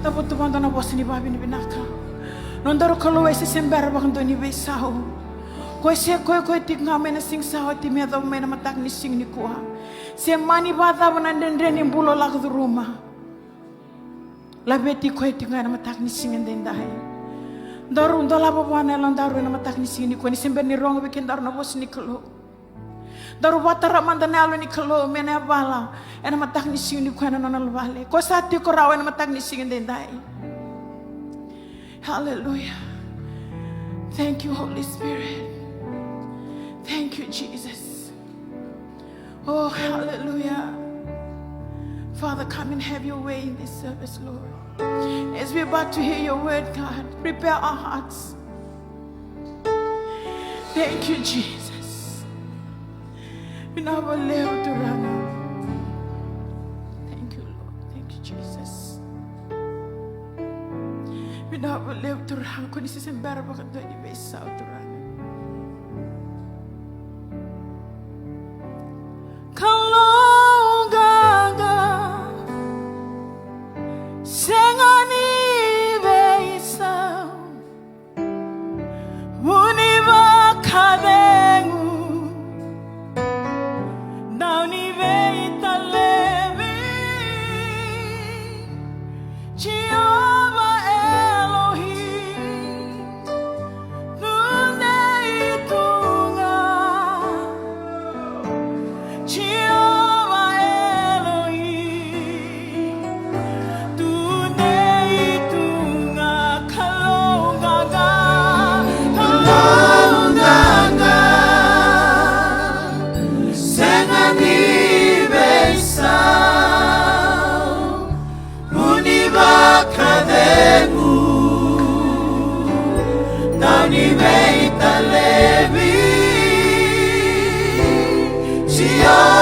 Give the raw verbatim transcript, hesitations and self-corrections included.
Sa votu vua na vosa ni vakavinavinaka. Nodaru Kalou e se se bera vakadua ni veisau. Ko e se koya, koya tiko ga mai na siga sa oti me yacova mai na mataka ni siga nikua. Se mani vakacava na dredre ni bula o lako curuma, laveti koya tiko ga ena mataka ni siga edaidai. Daru dolava vua na yalodaru ena mataka ni siga nikua, ni se bera ni rogo vei kedaru na vosa ni Kalou. Daru vakatara mada na Yalo ni Kalou me na yavala ena mataka ni siga nikua ena nona vale. Ko sa tiko rawa ena mataka ni siga edaidai. Hallelujah. Thank you, Holy Spirit. Thank you, Jesus. Oh, hallelujah. Father, come and have your way in this service, Lord. As we're about to hear your word, God, prepare our hearts. Thank you, Jesus. Vinaka vakalevu Turaga. Thank you, Lord. Thank you, Jesus. Vinaka vakalevu Turaga, ko ni se se bera vakadua ni veisau Turaga. Kalou qaqa, sega ni veisau, vu ni vakacegu, dau ni veitalevi. Jiova Elohim, tudei tu ga. Jiova Elohim, tudei tu ga. Kalou qaqa, Kalou qaqa, sega ni veisau, vu ni vakacegu, dau ni veitalevi. Jiova